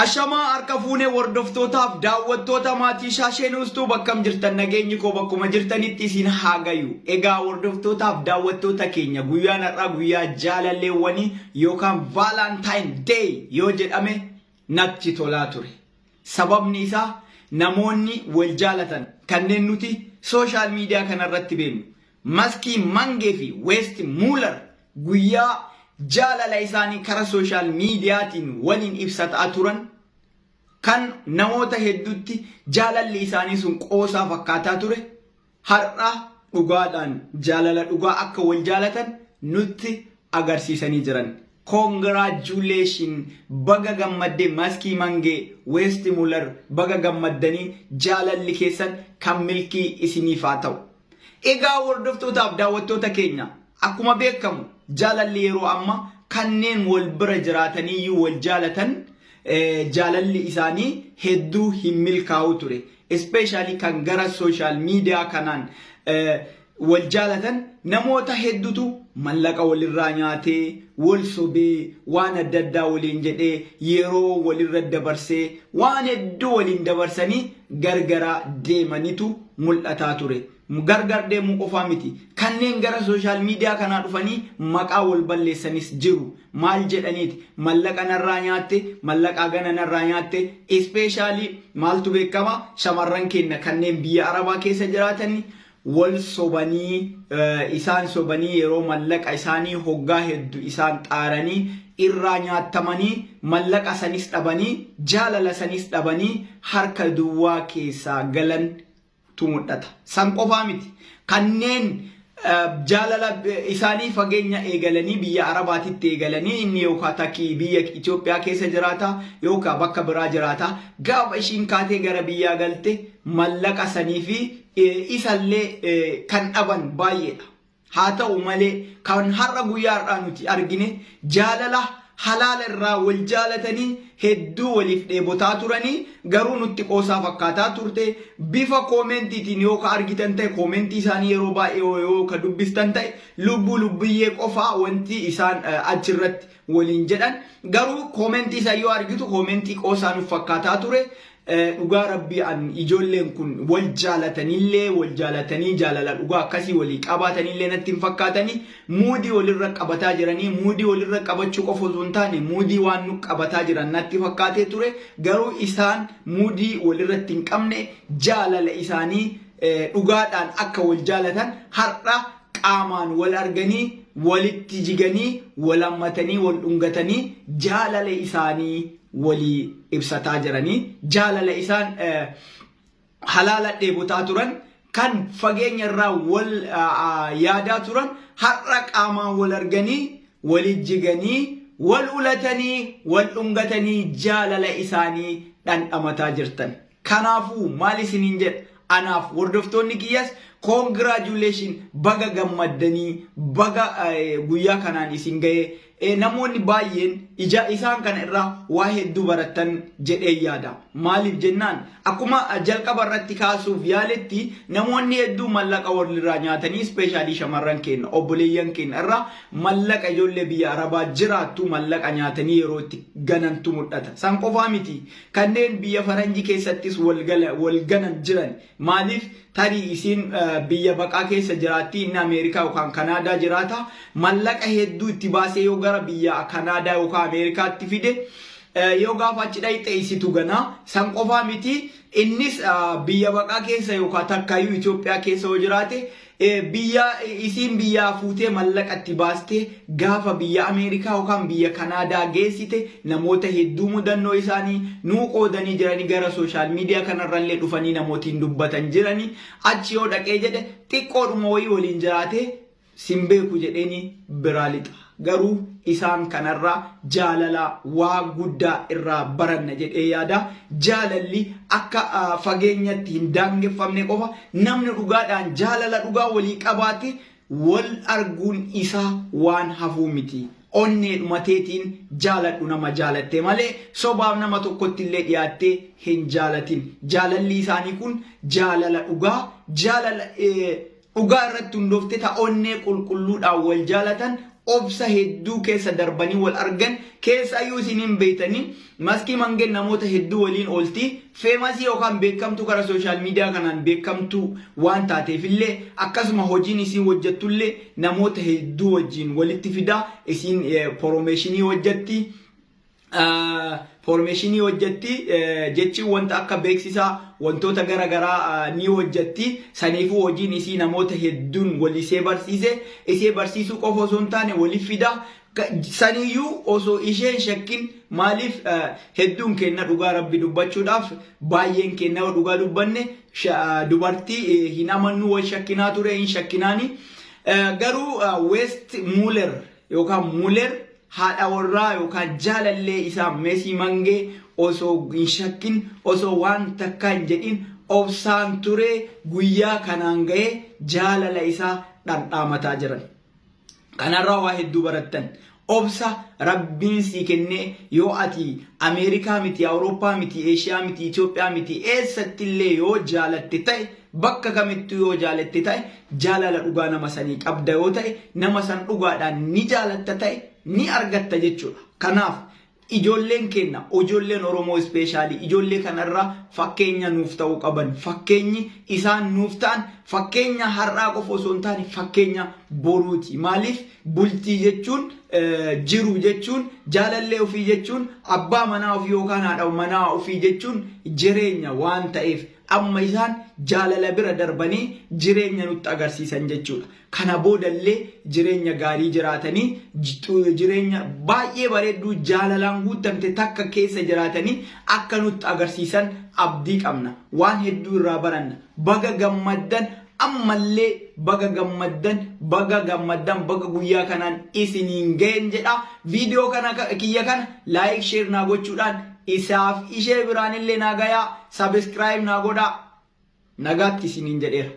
Ashamaa harka fuunee hordoftootaaf daawwattoota maatii Shaashee Nuustuu, bakkam jirtan? Nageenyi koo bakkuma jirtanitti isin haa gayu. Egaa hordoftootaaf daawwattoota keenya, guyyaan har'aa guyyaa jaalalleewwanii yookaan Valentine Day yoo jedhame natti tolaa ture. Sababni isaa namoonni wal jaalatan kanneen nuti social media kanarratti beeknu Maskii Mangee fi West Muular guyyaa jaalala isaanii karaa social mediatiin waliin ibsataa turan, kan namoota hedduutti jaalalli isaanii sun qoosaa fakkaataa ture, har'a dhugaadhaan jaalala dhugaa akka wal jaalatan nutti agarsiisanii jiran. Congratulation, baga gammaddee Maskii Mangee, West Muller, baga gammaddanii, jaalalli keessan kan milkii isiniif haa ta'u. Egaa hordoftootaaf daawwattoota keenya, akkuma beekamu jaalalli yeroo amma kanneen wal bira jiraataniiyyuu wal jaalatan jaalalli isaanii hedduu hin milkaa'u ture. Especially kan gara social media kanaan wal jaalatan namoota hedduutu mallaqa walirraa nyaatee, wal sobee, waan adda addaa waliin jedhee, yeroo walirra dabarsee, waan hedduu waliin dabarsanii gargara deemanitu mul'ataa ture. Gargar deemuu qofaa miti. Kanneen gara social media kanaa dhufanii maqaa wal balleessanis jiru. Maal jedhaniiti? Mallaqa narraa nyaatte, mallaqa gana narraa nyaatte. Especially maaltu beekama? Shamarran keenya kanneen biyya Arabaa keessa jiraatanii wal sobanii, isaan sobanii, yeroo mallaqa isaanii hoggaa hedduu isaan xaaranii irraa nyaattamanii, mallaqa sanis dhabanii, jaalala sanis dhabanii, harka duwwaa keessaa galan tu mul'ata. San qofaa miti. Kanneen jaalala isaanii fageenya eegalanii, biyya Arabaatitti eegalanii, inni yookaan takkii biyya Itoophiyaa keessa jiraata yookaan bakka biraa jiraata. Gaafa ishiin kaatee gara biyyaa galte mallaqa sanii fi isallee kan dhaban baay'eedha. Haa ta'u malee kan har'a guyyaa har'aa nuti argine jaalala halaala irraa wal jaalatanii hedduu waliif dheebotaa turanii, garuu nutti qoosaa fakkaataa turte. Bifa commentiitiin yoo ka argitan ta'e, commentii isaanii yeroo baay'ee yoo ka dubbistan ta'e, lubbuu lubbiyyee qofaa wanti isaan achirratti waliin jedhan, garuu commentii isaa yoo argitu commentii qoosaa nuuf fakkaataa ture. Dhugaa rabbii an ijoolleen kun wal jaalatanillee, wal jaalatanii jaalala dhugaa akkasii walii qabaatanillee natti hin fakkaatanii. Muudii walirra qabataa jiranii, muudii walirra qabachuu qofa osoo hin taane muudii waan nu qabataa jiran natti fakkaatee ture. Garuu isaan muudii walirratti hin qabne, jaalala isaanii dhugaadhaan akka wal jaalatan har'a qaamaan wal arganii, walitti jiganii, wal hammatanii, wal dhungatanii jaalala isaanii walii ibsataa jiranii, jaalala isaan halaala dheebotaa turan, kan fageenya irraa wal yaadaa turan, har'a qaamaan wal arganii, walit jiganii, wal ulatanii, wal dhungatanii jaalala isaanii dhandhamataa jirtan. Kanaafuu maal isiniin jedha? Anaaf hordoftoonni kiyyas congratulation, baga gammaddanii, baga guyyaa kanaan isin ga'ee. Namoonni baay'een ija isaan kana irraa waa hedduu barattan jedhee yaada. Maaliif jennaan, akkuma jalqaba irratti kaasuuf yaaletti, namoonni hedduu mallaqa walirraa nyaatanii, especially shamarran keenya, obboleeyyan keenya irraa mallaqa, ijoollee biyya Arabaa jiraattu mallaqa nyaatanii yeroo itti ganantu mul'ata. San qofaa miti, kanneen biyya faranjii keessattis wal ganan jiran. Maaliif? Tarii isiin biyya baqaa keessa jiraatti, inni Ameerikaa yookaan Kanaadaa jiraata. Mallaqa hedduu itti baasee yoo gara biyya Kanaadaa yookaan Ameerikaatti fide, yoo gaafa achi dhayxe isitu ganaa. San qofaa miti, innis biyya baqaa keessa yookaan takkaayyuu Itoophiyaa keessa yoo jiraate, biyya isiin biyyaa fuutee mallaqa itti baastee gaafa biyya Ameerikaa yookaan biyya Kanaadaa geessite, namoota hedduu mudannoo isaanii nuu qoodanii jiranii, gara social media kanarrallee dhufanii namootiin dubbatan jiranii, achi yoo dhaqee jedhe xiqqoodhuma wayii waliin jiraatee sin beeku jedheeni biraa lixa. Garuu isaan kanarraa jaalala waa guddaa irraa baranna jedhee yaada. Jaalalli akka fageenyatti hin daangeffamne qofa, namni dhugaadhaan jaalala dhugaa walii qabaate wal arguun isaa waan hafuu miti. Onnee dhumateetiin jaaladhu nama jaalatte malee sobaaf nama tokkotti illee dhiyaattee hin jaalatin. Jaalalli isaanii kun jaalala dhugaa, jaalala dhugaa irratti hundoofte, ta onnee qulqulluudhaan wal jaalatan. Obsa hedduu keessa darbanii wal argan. Keessaayyuu isiniin beektanii, Maskii Mangeen namoota hedduu waliin oolti. Famous yookaan beekamtuu karaa social media kanaan beekamtuu waan taateefillee, akkasuma hojiin isiin hojjettullee namoota hedduu wajjin walitti fida. Isiin promotion hojjetti. Promotion hojjetti jechi wanta akka beeksisaa, wantoota gara garaa ni hojjetti. Saniifuu hojiin isii namoota hedduun wal isee barsiise. Isee barsiisuu qofa osoo hin taane, waliif fida. Saniyyuu osoo isheen shakkin. Maaliif, hedduun kenna, dhugaa Rabbi dubbachuudhaaf, baay'een kenna, dhugaa dubbanne, dubartii hin amannu, wal shakkinaa ture, hin shakkinaani. Garuu West Muller yookaan Muller haadha warraa yookaan jaalallee isaa Meesii Mangee osoo hin shakkin, osoo waan takka hin jedhin, obsaan ture. Guyyaa kanaan ga'ee jaalala isaa dhandhaamataa jiran. Kanarraa waa hedduu barattan. Obsa Rabbiin sii kennee, yoo ati Ameerikaa miti, Awurooppaa miti, Eeshiyaa miti, Itoophiyaa miti, eessattillee yoo jaalatte ta'e, bakka kamittuu yoo jaalatte ta'e, jaalala dhugaa nama sanii qabda yoo ta'e, nama san dhugaadhaan ni jaalatta ta'e, ni argatta jechuudha. Kanaaf ijoolleen keenya, ijoolleen Oromoo especially, ijoollee kanarraa fakkeenya nuuf ta'uu qaban. Fakkeenyi isaan nuuf ta'an fakkeenya har'aa qofa osoo hin taane, fakkeenya boruuti. Maaliif, bultii jechuun, jiru jechuun, jaalallee ofii jechuun, abbaa manaa ofii yookaan haadha manaa ofii jechuun jireenya waan ta'eef, amma isaan jaalala bira darbanii jireenya nutti agarsiisan jechuudha. Kana boodallee jireenya gaarii jiraatanii, jireenya baay'ee bareedduu jaalalaan guutamte takka keessa jiraatanii akka nutti agarsiisan abdii qabna. Waan hedduu irraa baranna. Baga gammaddan, ammallee baga gammaddan, baga gammaddan, baga guyyaa kanaan isiniin ga'een jedha. Viidiyoo kana kiyya kana like, share naa gochuudhaan isaaf ishee biraanillee naa gayaa, subscribe naa godhaa. Nagaatti isiniin jedheera.